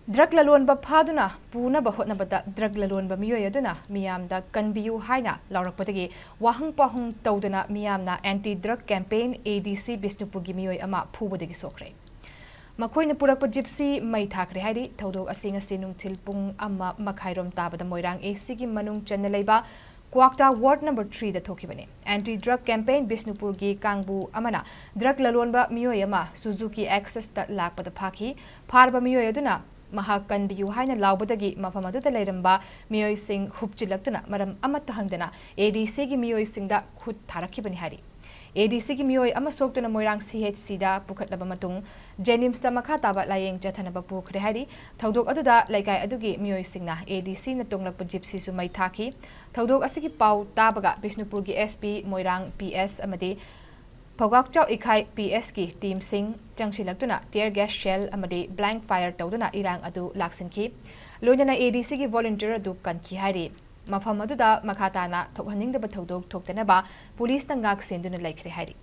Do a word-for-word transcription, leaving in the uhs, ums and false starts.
Drug ꯂꯂꯣꯟꯕ ꯐꯥꯗꯨꯅ ꯄꯨꯅꯕ ꯍꯣꯠꯅꯕꯗ drug ꯂꯂꯣꯟꯕ ꯃꯤꯑꯣꯏ ꯑꯗꯨꯅ ꯃꯤꯌꯥꯝꯗ ꯀꯟꯕꯤꯌꯨ ꯍꯥꯏꯅ ꯂꯥꯎꯔꯛꯄꯗꯒꯤ ꯋꯥꯍꯪ ꯄꯥꯎꯍꯪ ꯇꯧꯗꯨꯅ ꯃꯤꯌꯥꯝꯅ ꯑꯦꯟꯇꯤ ꯗ꯭ꯔꯒ ꯀꯦꯝꯄꯦꯟ, ꯑꯦ ꯗꯤ ꯁꯤ, ꯕꯤꯁꯅꯨꯄꯨꯔꯒꯤ ꯃꯤꯑꯣꯏ ꯑꯃ ꯐꯨꯕꯗꯒꯤ ꯁꯣꯛꯈ꯭ꯔꯦ꯫ ꯃꯈꯣꯏꯅ ꯄꯨꯔꯛꯄ ꯖꯤꯞꯁꯤ ꯃꯩ ꯊꯥꯈ꯭ꯔꯦ ꯍꯥꯏꯔꯤ꯫ ꯊꯧꯗꯣꯛ ꯑꯁꯤ ꯉꯁꯤ ꯅꯨꯡꯊꯤꯜ ꯄꯨꯡ ꯑꯃ ꯃꯈꯥꯏꯔꯣꯝ ꯇꯥꯕꯗ ꯃꯣꯏꯔꯥꯡ ꯑꯦ ꯁꯤꯒꯤ ꯃꯅꯨꯡ ꯆꯟꯅ ꯂꯩꯕ ꯀ꯭ꯋꯥꯛꯇꯥ ꯋꯥꯔꯗ ꯅꯝꯕꯔ ꯊ꯭ꯔꯤꯗ ꯊꯣꯛꯈꯤꯕꯅꯤ꯫ ꯑꯦꯟꯇꯤ ꯗ꯭ꯔꯒ ꯀꯦꯝꯄꯦꯟ ꯕꯤꯁꯅꯨꯄꯨꯔꯒꯤ ꯀꯥꯡꯕꯨ ꯑꯃꯅ ꯗ꯭ꯔꯒ ꯂꯂꯣꯟꯕ ꯃꯤꯑꯣꯏ ꯑꯃ ꯁꯨꯖꯨꯀꯤ ꯑꯦꯛꯁꯦꯁꯇ ꯂꯥꯛꯄꯗ ꯐꯥꯈꯤ꯫ ꯐꯥꯔꯕ ꯃꯤꯑꯣꯏ ꯑꯗꯨꯅ ꯃꯍꯥꯛ ꯀꯟꯕꯤꯌꯨ ꯍꯥꯏꯅ ꯂꯥꯎꯕꯗꯒꯤ ꯃꯐꯝ ꯑꯗꯨꯗ ꯂꯩꯔꯝꯕ ꯃꯤꯑꯣꯏꯁꯤꯡ ꯍꯨꯞꯆꯤꯜꯂꯛꯇꯨꯅ ꯃꯔꯝ ꯑꯃꯠꯇ ꯍꯪꯗꯅ ꯑꯦ ꯗꯤ ꯁꯤꯒꯤ ꯃꯤꯑꯣꯏꯁꯤꯡꯗ ꯈꯨꯠ ꯊꯥꯔꯛꯈꯤꯕꯅꯤ ꯍꯥꯏꯔꯤ꯫ ꯑꯦ ꯗꯤ ꯁꯤꯒꯤ ꯃꯤꯑꯣꯏ ꯑꯃ ꯁꯣꯛꯇꯨꯅ ꯃꯣꯏꯔꯥꯡ ꯁꯤ ꯑꯩꯆ ꯁꯤꯗ ꯄꯨꯈꯠꯂꯕ ꯃꯇꯨꯡ ꯖꯦꯅꯤꯝꯁꯇ ꯃꯈꯥ ꯇꯥꯕ ꯂꯥꯌꯦꯡ ꯆꯠꯊꯅꯕ ꯄꯨꯈ꯭ꯔꯦ ꯍꯥꯏꯔꯤ꯫ ꯊꯧꯗꯣꯛ ꯑꯗꯨꯗ ꯂꯩꯀꯥꯏ ꯑꯗꯨꯒꯤ ꯃꯤꯑꯣꯏꯁꯤꯡꯅ ꯑꯦ ꯗꯤ ꯁꯤꯅ ꯇꯣꯡꯂꯛꯄ ꯖꯤꯞꯁꯤꯁꯨ ꯃꯩ ꯊꯥꯈꯤ꯫ ꯊꯧꯗꯣꯛ ꯑꯁꯤꯒꯤ ꯄꯥꯎ ꯇꯥꯕꯒ ꯕꯤꯁꯅꯨꯄꯨꯔꯒꯤ ꯑꯦꯁ ꯄꯤ, ꯃꯣꯏꯔꯥꯡ ꯄꯤ ꯑꯦꯁ ꯑꯃꯗꯤ ꯐꯧꯒꯥꯛꯆꯥꯎ ꯏꯈꯥꯏ ꯄꯤ ꯑꯦꯁꯀꯤ ꯇꯤꯝꯁꯤꯡ ꯆꯪꯁꯤꯜꯂꯛꯇꯨꯅ tear gas shell ꯑꯃꯗꯤ blank fire ꯇꯧꯗꯨꯅ ꯏꯔꯥꯡ ꯑꯗꯨ ꯂꯥꯛꯁꯤꯟꯈꯤ꯫ ꯂꯣꯏꯅꯅ ꯑꯦ ꯗꯤ ꯁꯤꯒꯤ volunteer ꯑꯗꯨ ꯀꯟꯈꯤ ꯍꯥꯏꯔꯤ꯫ ꯃꯐꯝ ꯑꯗꯨꯗ ꯃꯈꯥ ꯇꯥꯅ ꯊꯣꯛꯍꯟꯅꯤꯡꯗꯕ ꯊꯧꯗꯣꯛ ꯊꯣꯛꯇꯅꯕ ꯄꯨꯂꯤꯁꯅ ꯉꯥꯛ ꯁꯦꯟꯗꯨꯅ ꯂꯩꯈ꯭ꯔꯦ ꯍꯥꯏꯔꯤ꯫